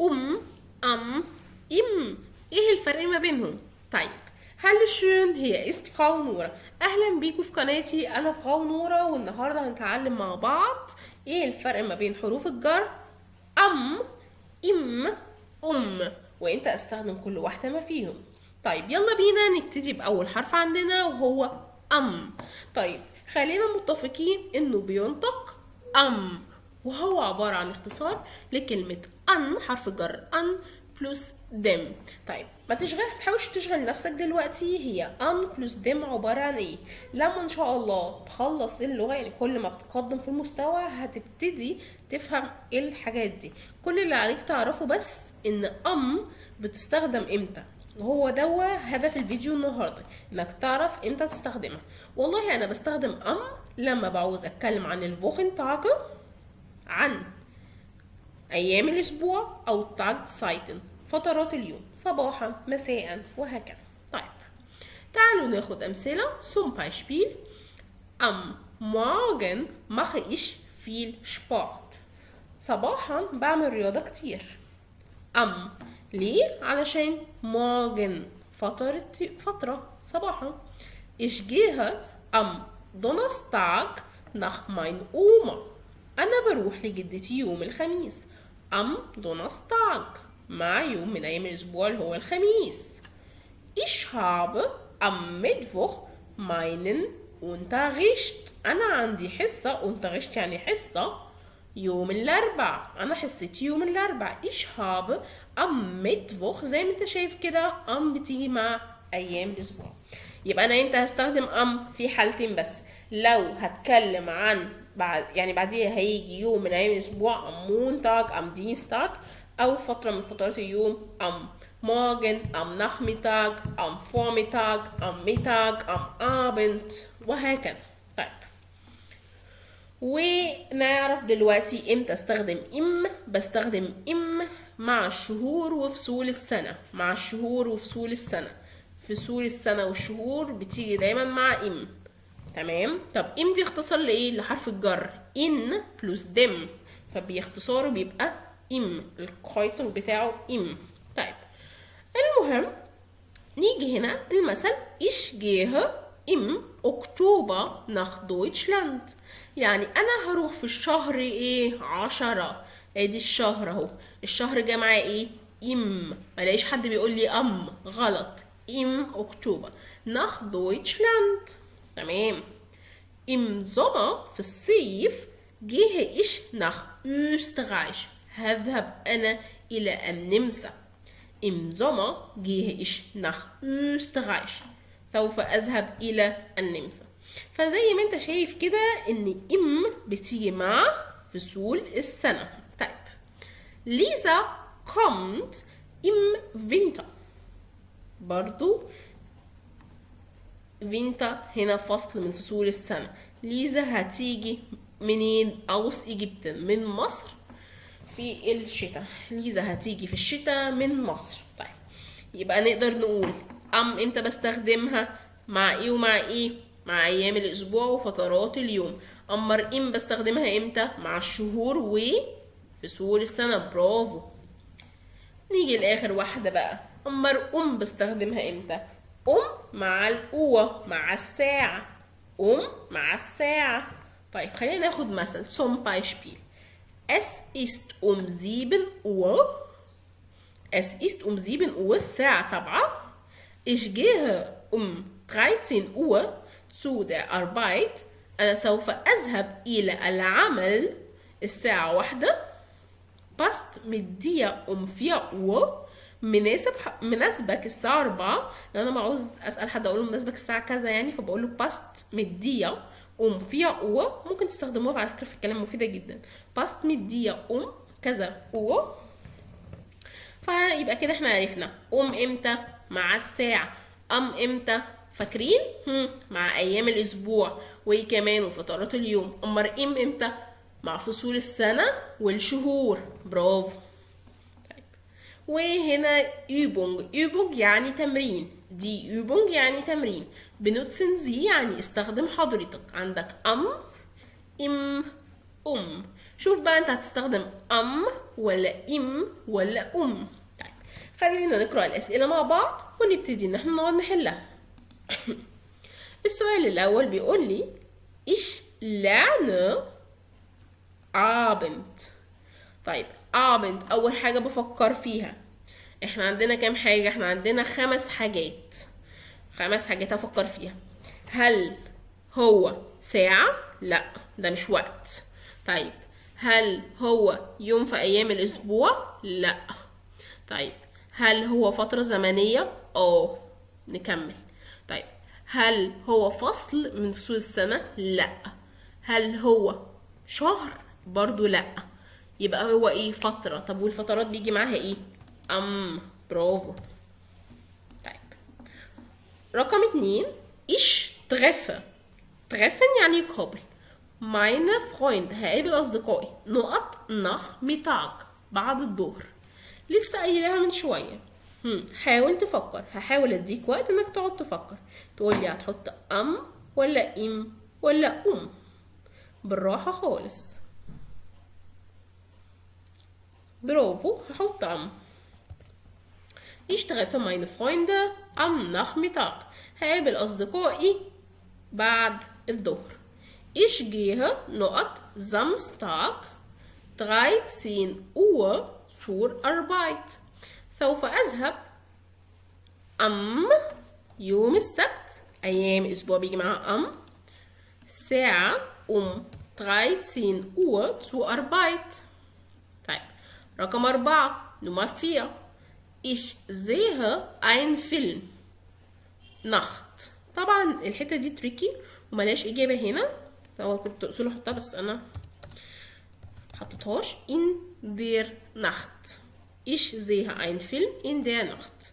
um، am، im. ايه الفرق ما بينهم؟ طيب، Hallöchen، hier ist Frau نورة. اهلا بيكم في قناتي، انا Frau نورة، والنهارده هنتعلم مع بعض ايه الفرق ما بين حروف الجر am، im، um، وامتى استخدم كل واحدة ما فيهم. طيب، يلا بينا نبتدي باول حرف عندنا وهو am. طيب، خلينا متفقين انه بينطق am، وهو عبارة عن اختصار لكلمة an، حرف جر an plus dem. طيب، ما تحاولش تشغل نفسك دلوقتي هي an plus dem عبارة عن ايه. لما ان شاء الله تخلص اللغة، يعني كل ما بتقدم في المستوى هتبتدي تفهم ايه الحاجات دي. كل اللي عليك تعرفه بس ان am بتستخدم امتى، وهو دوا هدف الفيديو النهارده، انك تعرف امتى تستخدمها. والله انا بستخدم am لما بعوز اتكلم عن ال Wochentage، عن ايام الاسبوع، او Tageszeiten، فترات اليوم، صباحا مساء وهكذا. طيب، تعالوا ناخد امثله. zum Beispiel: am Morgen mache ich viel Sport. صباحا بعمل رياضة كتير. am ليه؟ علشان morgen فترة صباحا. ich gehe am Donnerstag nach mein Oma. أنا بروح لجدتي يوم الخميس. am Donnerstag مع يوم من أيام الأسبوع اللي هو الخميس. Ich habe am Mittwoch meinen Unterricht. أنا عندي حصة، Unterricht يعني حصة، يوم الأربع. أنا حصتي يوم الأربع. Ich habe am Mittwoch. زي ما أنت شايف كده، am بتيجي مع أيام الأسبوع. يبقى أنا إمتى هستخدم am؟ في حالتين بس: لو هتكلم عن بعد، يعني بعديها هيجي يوم من أيام الأسبوع، am Montag، am Dienstag، أو فترة من فترات اليوم، am Morgen، am Nachmittag، am Vormittag، am Mittag، am Abend وهكذا. طيب، ونعرف دلوقتي امتى استخدم im. بستخدم im مع الشهور وفصول السنة، مع الشهور وفصول السنة. فصول السنة والشهور بتيجي دايما مع im، تمام؟ طب im دي اختصار لايه؟ لحرف الجر in plus dem، فباختصاره بيبقى im، ال Kreuzung بتاعه im. طيب، المهم نيجي هنا المثل: ich gehe im Oktober nach Deutschland. يعني أنا هروح في الشهر إيه؟ 10. ادي الشهر اهو، الشهر جه معاه ايه؟ im. ما لاقيش حد بيقول لي am، غلط. im Oktober nach Deutschland، تمام. im Sommer، في الصيف، gehe ich nach Österreich. هذهب أنا إلى النمسا. Im Sommer gehe ich nach Österreich. سوف أذهب إلى النمسا. فزي ما انت شايف كده ان im بتيجي مع فصول السنة. طيب، ليزا kommt im Winter. برضو Winter هنا فصل من فصول السنة. ليزا هتيجي منين؟ aus Ägypten، من مصر في الشتاء. ليزا هتيجي في الشتاء من مصر. طيب، يبقى نقدر نقول am امتى بستخدمها؟ مع ايه ومع ايه؟ مع ايام الاسبوع وفترات اليوم. اما im بستخدمها امتى؟ مع الشهور وفصول السنة، برافو. نيجي لاخر واحدة بقى، اما um بستخدمها امتى؟ um مع ال Uhr، مع الساعة. um مع الساعة. طيب، خلينا ناخد مثل. zum Beispiel: Es ist um 7 Uhr. Es ist um 7 Uhr، الساعة 7. Ich gehe um 13 Uhr zu der Arbeit. أنا سوف أذهب إلى العمل الساعة 1. Passt mit dir um 4 Uhr؟ مناسبك الساعة 4؟ لو أنا بعوز أسأل حد أقول له مناسبك الساعة كذا يعني، فبقول له passt mit dir um 4 Uhr. ممكن تستخدموها على فكرة في الكلام، مفيدة جدا. passt mit dir um كذا Uhr. فيبقى كده احنا عرفنا um امتى؟ مع الساعة. am امتى؟ فاكرين؟ مع ايام الاسبوع وايه كمان؟ وفترات اليوم. اما im امتى؟ مع فصول السنة والشهور، برافو. طيب، وهنا Übung. Übung يعني تمرين، die Übung يعني تمرين. benutzen Sie يعني استخدم حضرتك. عندك am، im، um. شوف بقى انت هتستخدم am ولا im ولا um. طيب خلينا نقرأ الأسئلة مع بعض ونبتدي ان احنا نقعد نحلها. السؤال الأول بيقول لي ich lerne Abend. طيب Abend أول حاجة بفكر فيها، احنا عندنا كام حاجة؟ احنا عندنا 5 حاجات، 5 حاجات أفكر فيها. هل هو ساعة؟ لا ده مش وقت. طيب هل هو يوم في أيام الأسبوع؟ لا. طيب هل هو فترة زمنية؟ نكمل. طيب هل هو فصل من فصول السنة؟ لا. هل هو شهر؟ برضو لا. يبقى هو ايه؟ فترة. طب والفترات بيجي معاها ايه؟ am. برافو. طيب رقم 2 ich treffe. treffen يعني يقابل. meine Freunde هقابل أصدقائي. نقط Nachmittag بعد الظهر، لسه قايلها من شوية. حاول تفكر، هحاول اديك وقت انك تقعد تفكر، تقول لي هتحط am ولا im ولا um. بالراحة خالص. برافو، هحط am. Ich treffe meine Freunde am Nachmittag. هقابل أصدقائي بعد الظهر. Ich gehe نقط Samstag 13 Uhr zur Arbeit. سوف أذهب am يوم السبت، أيام الأسبوع بيجي معاها am، الساعة 13 Uhr zur Arbeit. طيب رقم 4 Nummer 4 Ich sehe einen Film Nacht. طبعا الحتة دي تريكي وملاش إجابة هنا، هو كنت أصول أحطها بس أنا حطيتهاش. In der Nacht. Ich sehe einen Film in der Nacht.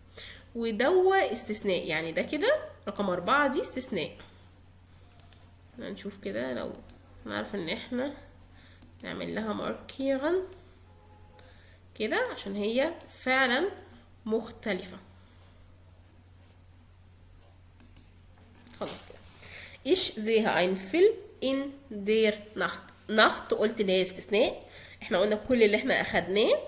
ودوا استثناء، يعني ده كده رقم 4 دي استثناء. هنشوف كده لو نعرف إن إحنا نعمل لها ماركيرن كده عشان هي فعلا مختلفة. خلاص كده. Ich sehe einen Film in der Nacht. Nacht قلت ان هي استثناء، احنا قلنا كل اللي احنا اخدناه.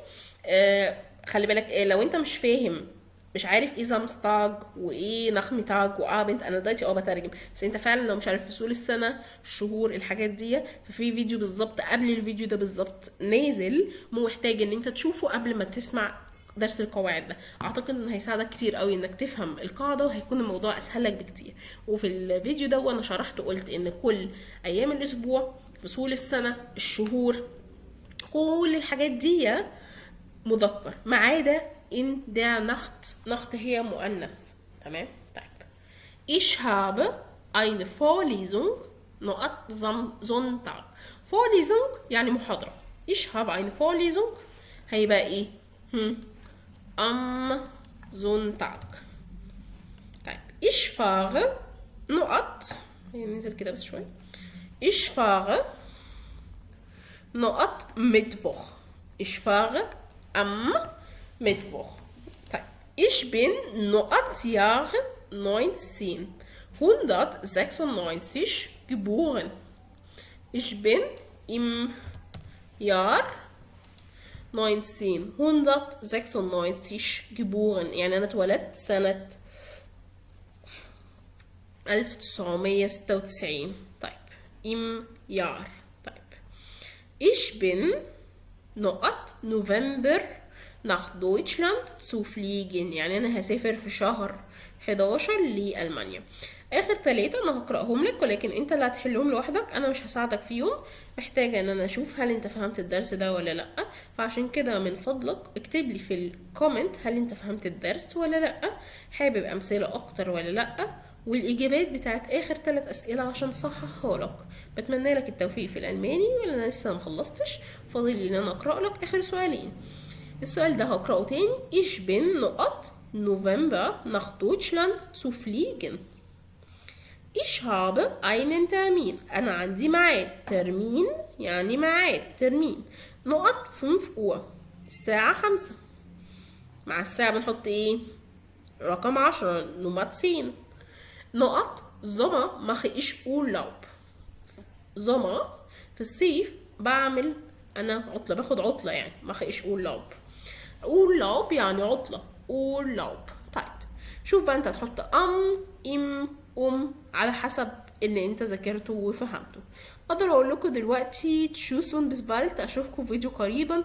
خلي بالك لو انت مش فاهم، مش عارف ايه Samstag وايه Nachmittag و Abend، انا دلوقتي بترجم، بس انت فعلا لو مش عارف فصول السنه، الشهور، الحاجات دي، ففي فيديو بالظبط قبل الفيديو ده بالظبط نازل، محتاج ان انت تشوفه قبل ما تسمع درس القواعد ده. اعتقد انه هيساعدك كتير قوي انك تفهم القاعده، وهيكون الموضوع اسهل لك بكتير. وفي الفيديو ده وانا شرحت قلت ان كل ايام الاسبوع، فصول السنه، الشهور، كل الحاجات دي مذكر ما عدا in der Nacht. Nacht هي مؤنث. تمام. طيب ich habe eine Vorlesung نقط Sonntag. Vorlesung يعني محاضرة. Ich habe eine Vorlesung هيبقى ايه؟ am Sonntag. طيب ich fahre نقط، ننزل كده بس شوية. Ich fahre نقط Mittwoch. Ich fahre am Mittwoch. طيب ich bin نقط Jahre 1996 geboren. Ich bin im Jahr 1996 geboren. يعني أنا اتولدت سنة 1996. طيب im Jahr. طيب ich bin نقط November nach Deutschland zu fliegen. يعني أنا هسافر في شهر 11 لألمانيا. آخر 3 أنا هقرأهم لك، ولكن أنت اللي هتحلهم لوحدك، أنا مش هساعدك فيهم. محتاجة إن أنا أشوف هل أنت فهمت الدرس ده ولا لأ، فعشان كده من فضلك اكتب لي في ال comment هل أنت فهمت الدرس ولا لأ، حابب أمثلة أكتر ولا لأ، والإجابات بتاعت آخر 3 أسئلة عشان أصححها لك. بتمنى لك التوفيق في الألماني، ولا أنا لسه مخلصتش، فاضل لي إن أنا أقرأ لك آخر سؤالين. السؤال ده هقرأه تاني. Ich bin نقط November nach Deutschland zu fliegen. Ich habe einen Termin. أنا عندي ميعاد. Termin يعني ميعاد. Termin نقط 5 Uhr. الساعة 5. مع الساعة بنحط إيه؟ رقم 10 Nummer 10. نقط Sommer mache ich Urlaub. Sommer في الصيف بعمل انا عطلة، باخد عطلة يعني. mache ich Urlaub. Urlaub يعني عطلة، Urlaub. طيب شوف بقى انت تحط am، im، um على حسب اللي انت ذاكرته وفهمته. اقدر اقول لكم دلوقتي tschüss und bis bald. اشوفكم في فيديو قريبا.